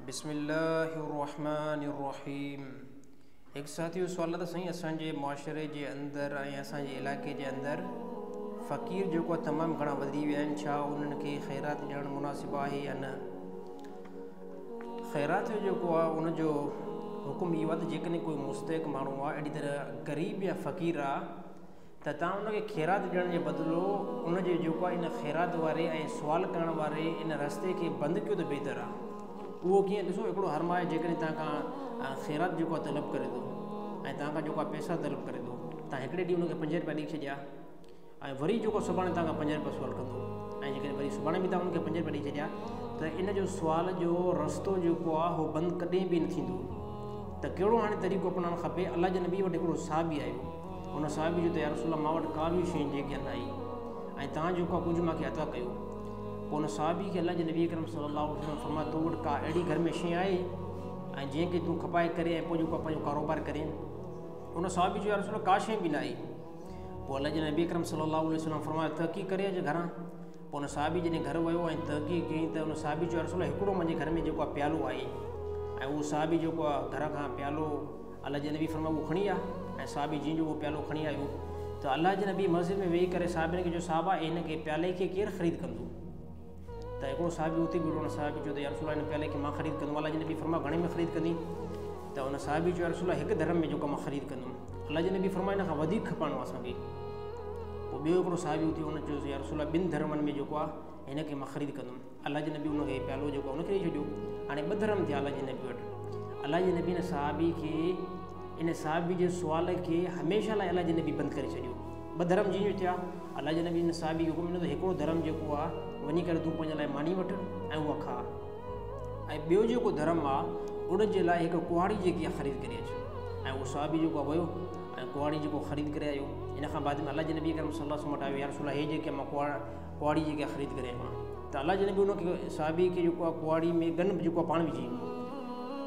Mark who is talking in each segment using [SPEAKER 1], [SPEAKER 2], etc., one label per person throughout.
[SPEAKER 1] بسم الله الرحمن الرحيم. هڪ ساٿي جو سوال آهي ته سائين اسان جي معاشري جي اندر ۽ اسان جي علائقي جي اندر فقير جيڪو آهي تمام گهڻا وڌي ويا آهن، ڇا انهن کي خيرات ڏيڻ مناسب آهي يا نه؟ خيرات جو جيڪو آهي ان جو حڪم اهو آهي ته جيڪڏهن ڪوئي مستحق ماڻهو آهي، اهڙي طرح غريب يا فقير آهي، ته توهان ان کي خيرات ڏيڻ جي بدلو ان جي جيڪو آهي ان خيرات واري ۽ سوال ڪرڻ واري ان رستي کي بند ڪيو ته بهتر آهي. اهو ڪيئن؟ ڏسو، هڪڙو هر ماهه جيڪڏهن توهان کان خيرات جيڪو آهي طلب ڪري ٿو ۽ توهان کان جيڪو آهي پئسا طلب ڪري ٿو، توهان هڪڙي ڏينهن ان کي 5 رپيا ڏئي ڇڏيا ۽ وري جيڪو سڀاڻي توهان کان 5 رپيا سوال ڪندو ۽ جيڪڏهن وري سڀاڻي به توهان ان کي 5 رپيا ڏئي ڇڏيا ته ان جو سوال جو رستو جيڪو آهي اهو بند ڪڏهن به نه ٿيندو. ته ڪهڙو هاڻي طريقو اپنائڻ کپي؟ الله جي نبي وٽ هڪڙو صحابي آيو. ان صحابي چيو ته يا رسول الله، مان وٽ ڪا به شيء جيڪي نه آئي ۽ توهان جيڪو آهي ڪجهه مان کي عطا ڪيو. پوء ان صحابي کي الله جي نبي اڪرم صلي الله عليه وسلم فرمايو، تو وٽ ڪا اهڙي گهر ۾ شيء آهي ۽ جنهن کي تون کپائي ڪري ۽ پوء جيڪو آهي پنهنجو ڪاروبار ڪرين؟ ان صحابي چيو، يا رسول الله، ڪا شيء به نه آئي. پوء الله جي نبي اڪرم صلي الله عليه وسلم فرمايو، تحقيق ڪري اچ گهران. پوء ان صحابي جڏهن گهر ويو ۽ تحقيق ڪيائين ته ان صحابي چيو، يا رسول الله، هڪڙو منهنجي گهر ۾ جيڪو آهي پيالو آهي. ۽ اهو صحابي جيڪو آهي گهر کان پيالو، الله جي نبي فرمايو، اهو کڻي آ. ۽ صحابي جيئن جو اهو پيالو کڻي آيو ته الله جي نبي مسجد ۾ ويهي ڪري صحابين کي چيو، صحابه، هن کي پيالي کي ڪير خريد ڪندو؟ ته هڪڙو صحابي اتي بيٺو. ان صحابي چيو ته يا رسول الله، هن پيالي کي مان خريد ڪندم. الله جي نبي فرمايو، گهڻي ۾ خريد ڪندين؟ ته ان صحابي چيو، يا رسول الله، هڪ درهم ۾ جيڪو مان خريد ڪندم. الله جي نبي فرمايو، هن کان وڌيڪ کپائڻو اسان کي. پوء ٻيو هڪڙو صحابي اٿيو، ان چيو، يا رسول الله، ٻن درهمن ۾ جيڪو آهي هن کي مان خريد ڪندم. الله جي نبي ان کي پيالو جيڪو ان کي ڏئي ڇڏيو. هاڻي ٻه درهم ٿيا الله جي نبي وٽ. الله جي نبي ان صحابي کي، ان صحابي جي سوال کي هميشه لاء الله جي نبي بند ڪري ڇڏيو. ٻه درهم جيئن جو ٿيا، الله جي نبي ان صحابي کي حڪم ڏنو ته هڪڙو درهم جيڪو آهي وڃي ڪري تون پنهنجي لاء ماني وٺ ۽ اها کاء ۽ ٻيو جيڪو درهم آهي ان جي لاء هڪ ڪهاڙي جيڪي آهي خريد ڪري اچ. ۽ اهو صحابي جيڪو آهي ويو ۽ ڪهاڙي جيڪو خريد ڪري آيو. ان کان بعد ۾ الله جي نبي اڪرم صلي الله وسلم وٽ آيو، يا رسول الله، هي جيڪي مان ڪهاڙي جيڪي خريد ڪري آيو آهيان. ته الله جي نبي ان کي صحابي کي جيڪو آهي ڪهاڙي ۾ ڳن جيڪو آهي پاڻ وجهي ڏنو.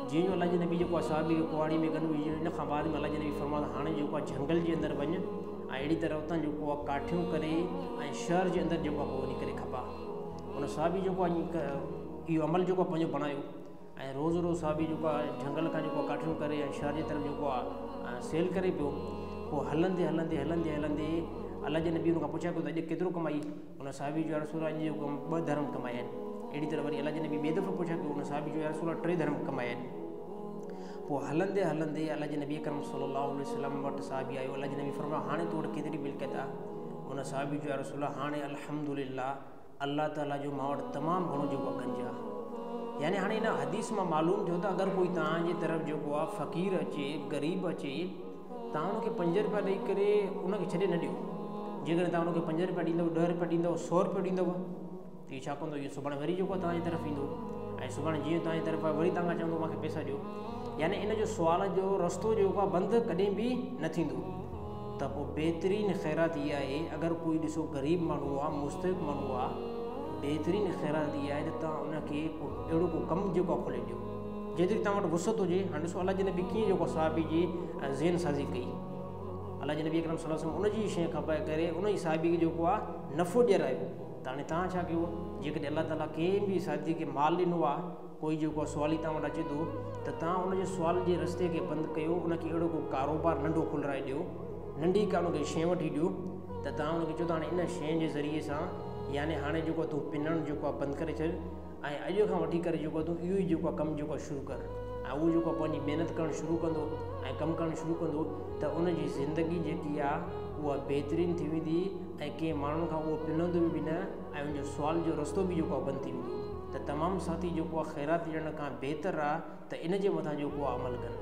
[SPEAKER 1] جيئن جو الله جي نبي جيڪو آهي صحابي کي ڪهاڙي ۾ ڳن وجهي ڏنو، ان کان بعد ۾ الله جي نبي فرمايو، هاڻي جيڪو آهي جهنگل جي اندر وڃ ۽ اهڙي طرح اتان جيڪو آهي ڪاٺيون ڪري ۽ شهر جي اندر جيڪو آهي پوء وڃي ڪري کپا. ان صحابي جيڪو آهي اهو عمل جيڪو آهي پنهنجو بڻايو ۽ روز روز صحابي جيڪو آهي جهنگل کان جيڪو آهي ڪاٺيون ڪري ۽ شهر جي طرف جيڪو آهي سيل ڪري پيو. پوء هلندي هلندي هلندي هلندي الله جي نبي ان کان پڇيا ڪيو ته اڄ ڪيترو ڪمائي؟ ان صحابي چيو، يا رسول الله، اڄ جيڪو ٻه درهم ڪمايا آهن. اهڙي طرح وري الله جي نبي ٻئي دفعو پڇيا ڪيو، ان صحابي چيو، يا رسول الله، ٽي درهم ڪمايا آهن. پوء هلندي هلندي الله جي نبي اڪرم صلي الله عليه وسلم وٽ صحابي آيو. الله جي نبي فرمايو، هاڻي تو وٽ ڪيتري ملڪيت آهي؟ ان صحابي چيو، يا رسول الله، هاڻي الحمد لله الله تعاليٰ جو مان وٽ تمام گهڻو جيڪو گنج آهي. يعني هاڻي هن حديث مان معلوم ٿيو ته اگر ڪوئي توهان جي طرف جيڪو آهي فقير اچي، غريب اچي، توهان ان کي 5 رپيا ڏيئي ڪري ان کي ڇڏي نه ڏيو. جيڪڏهن توهان ان کي 5 رپيا ڏيندؤ، 10 رپيا ڏيندؤ، 100 رپيو ڏيندؤ ته اهو ڇا ڪندو؟ اهو سڀاڻي وري جيڪو آهي توهان جي طرف ايندو ۽ سڀاڻي جيئن توهان جي طرف آيو، وري توهان کان چوندو، مون کي پئسا ڏيو. يعني ان جو سوال جو رستو جيڪو آهي بند ڪڏهن به نه ٿيندو. ته پوء بهترين خيرات اها آهي، اگر ڪوئي ڏسو غريب ماڻهو آهي، مستحق ماڻهو آهي، بهترين خيرات اها آهي ته توهان ان کي ڪو اهڙو ڪو ڪم جيڪو آهي کولي ڏيو جيتري توهان وٽ وسعت هجي. هاڻي ڏسو، الله جي نبي ڪيئن جيڪو صحابي جي ذهن سازي ڪئي. الله جي نبي اڪرم صلي الله وسلم ان جي شيء کپائي ڪري ان ئي صحابي کي جيڪو آهي نفعو ڏيرايو. ته هاڻي توهان ڇا ڪيو؟ جيڪڏهن الله تعاليٰ ڪنهن به ساٿي کي مال ڏنو آهي، ڪوئي جيڪو آهي سوالي توهان وٽ اچي ٿو ته توهان ان جي سوال جي رستي کي بند ڪيو. ان کي اهڙو ڪو ڪاروبار ننڍو کولرائي ڏيو، ننڍي ڪا ان کي شيء وٺي ڏيو ته توهان ان کي چئو ته هاڻي ان شيء جي ذريعي سان يعني هاڻي جيڪو تون پنڻ جيڪو آهي بند ڪري ڇڏ ۽ اڄ کان وٺي ڪري جيڪو تون اهو ئي جيڪو ڪم جيڪو شروع ڪر. ۽ اهو جيڪو پنهنجي محنت ڪرڻ شروع ڪندو ۽ ڪم ڪرڻ شروع ڪندو ته ان جي زندگي جيڪي آهي اها بهترين ٿي ويندي ۽ ڪنهن ماڻهن کان اهو پنندو به نه ۽ ان جو سوال جو رستو به جيڪو آهي بند ٿي ويندو. ته تمام ساٿي جيڪو آهي خيرات ڏيڻ کان بهتر آهي ته ان جي مٿان جيڪو آهي عمل ڪن.